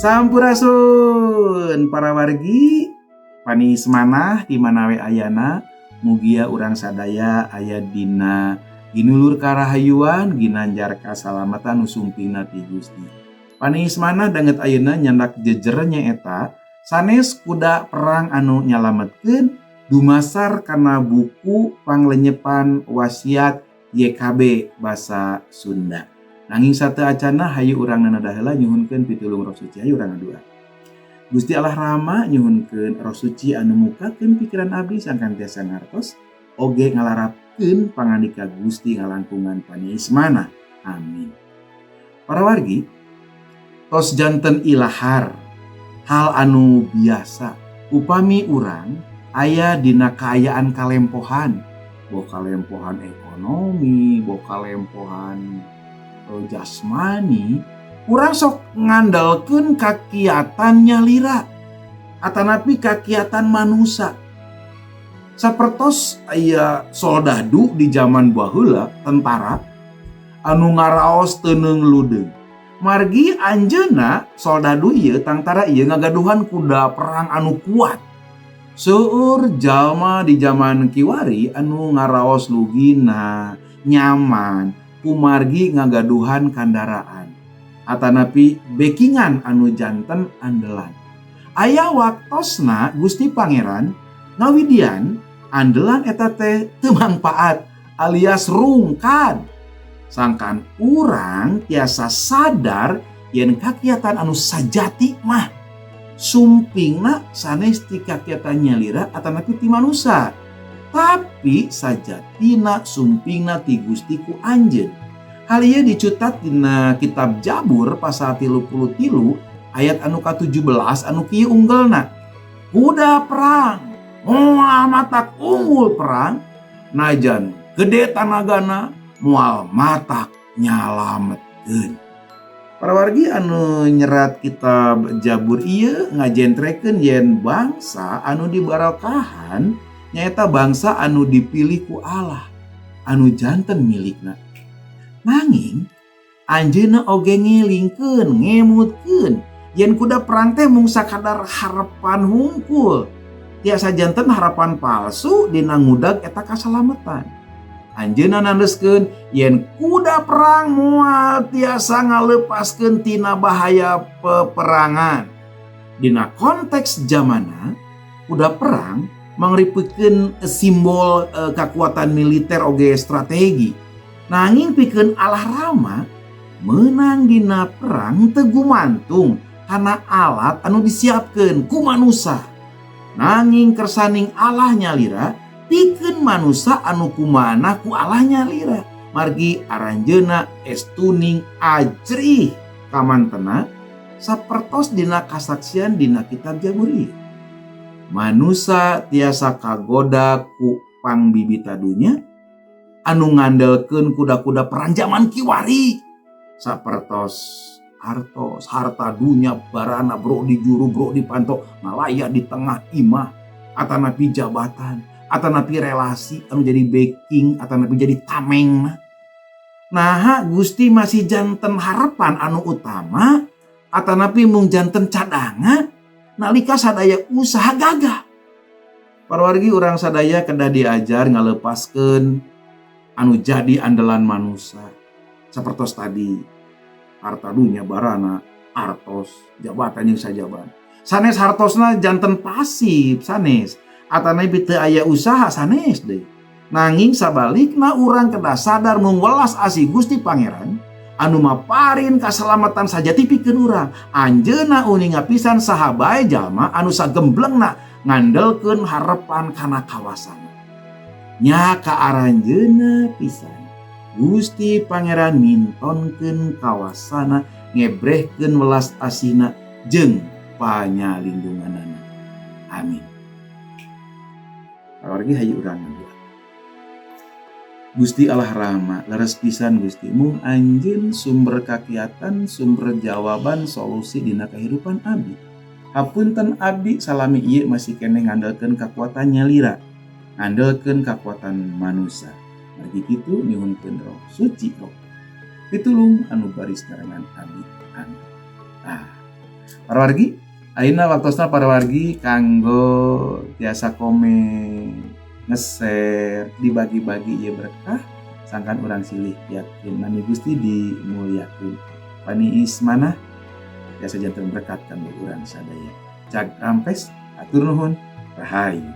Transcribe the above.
Sampurasun para wargi, panis manah di mana we ayana. Mugia urang sadaya aya dina ginulur karahayuan, ginanjar kasalamatan nu sumpingna ti Gusti. Panis manah danget ayeuna nyandak jejer nyaeta sanes kuda perang anu nyalametkeun, dumasar kana buku Panglenyepan Wasiat YKB basa Sunda. Nanging sateu acana, hayu urang nanadah heula nyuhunkeun pitulung Roh Suci. Hayu urang ngadua. Gusti Allah Rama, nyuhunkeun Roh Suci anu mukakeun pikiran abdi sangkan tiasa ngartos oge ngalarapkeun pangandika Gusti ngalangkungan paniis manah. Amin. Para wargi, tos janten ilahar, hal anu biasa upami urang aya dina kaayaan kalempohan, boh kalempohan ekonomi, boh kalempohan jasmani, urang sok ngandalkeun kakiatan nyalira atanapi kakiatan manusia. Sapertos aya soldadu di zaman baheula, tentara anu ngaraos teu ludeung margi anjeunna soldadu ieu, tangtara ieu, ngagaduhan kuda perang anu kuat. Seueur jalma di zaman kiwari anu ngaraos lugina nyaman kumargi ngagaduhan kandaraan atanapi backingan anu janten andelan. Aya waktosna Gusti Pangeran ngawidian andelan eta teh teu mangpaat alias rungkad, sangkan urang tiasa sadar yen kakiatan anu sajati mah sumpingna sanes ti kakiatan nyalira atanapi ti manusa, tapi sajatina sumpingna ti Gusti ku anjeun. Hal ieu dicutat dina kitab Jabur pasal 33 ayat anu ka-17 anu kieu unggelna: "Kuda perang moal matak unggul perang, najan gede tanagana moal matak nyalametkeun." Para wargi, anu nyerat kitab Jabur ieu ngajentrekeun yen bangsa anu dibarokahan nyaeta bangsa anu dipilih ku Allah, anu janten milikna. Nanging anjeunna oge ngelingkeun, ngemutkeun yen kuda perang teh mung sakadar harapan hungkul, tiasa janten harapan palsu dina ngudag eta kasalamatan. Anjeunna nandeskeun yen kuda perang moal tiasa ngalepaskeun tina bahaya peperangan. Dina konteks zamana, kuda perang mangripikeun simbol kekuatan militer oge strategi. Nanging pikeun Allah Rama, menang dina perang teu gumantung kana alat anu disiapkeun ku manusa, nanging kersaning Allah nyalira pikeun manusa anu kumanah ku Allah nyalira, margi aranjeuna estuning ajrih kamantena, sapertos dina kasaksian dina kitab Jabur ieu. Manusa tiasa kagoda ku pangbibita dunya anu ngandelkeun kuda-kuda perang zaman kiwari, sapertos hartos, harta dunya, barana, bro di juru, bro di panto, ngalaya di tengah imah, atanapi jabatan, atanapi relasi anu jadi backing, atanapi jadi tameng. Nah, Gusti masih janten harapan anu utama atanapi mung janten cadangan nalika sadaya usaha gagal? Para wargi, urang sadaya kedah diajar ngalepaskeun anu jadi andalan manusia, sapertos tadi, harta dunya, barana, artos, jabatan, yang sajaban. Sanes hartosna janten pasif, sanes, atanapi teu aya usaha, sanes deui. Nanging sabalikna, urang kedah sadar mung welas asih Gusti Pangeran anu maparin kaselamatan sajati pikeun urang. Anjeunna uninga pisan saha bae jalma anu sagemblengna ngandelkeun harapan kana kawasana. Nya ka aranjeunna pisan Gusti Pangeran mintonkeun kawasana, ngebrehkeun welas asihna jeung panyalindunganana. Amin. Wargi, hayu urang ngadoa. Gusti Allah Rama, leres pisan Gusti, mung anjeun sumber kakiatan, sumber jawaban, solusi dina kehidupan abdi. Hapunten, abdi salami ieu masih keneh ngandelkeun kakuatan nyalira, ngandelkeun kakuatan manusia. Margi kitu, nyuhunkeun Roh Suci, Roh pitulung anu baris nerangan abdi. Amin. Ah. Para wargi, ayeuna waktosna para wargi kanggo tiasa komen, nge-share, dibagi-bagi ieu berkah sangkan urang silih yakin nami Gusti dimuliakeun. Paniis manah tiasa janten berkat kanggo urang sadaya. Cag rampes, hatur nuhun, rahayu.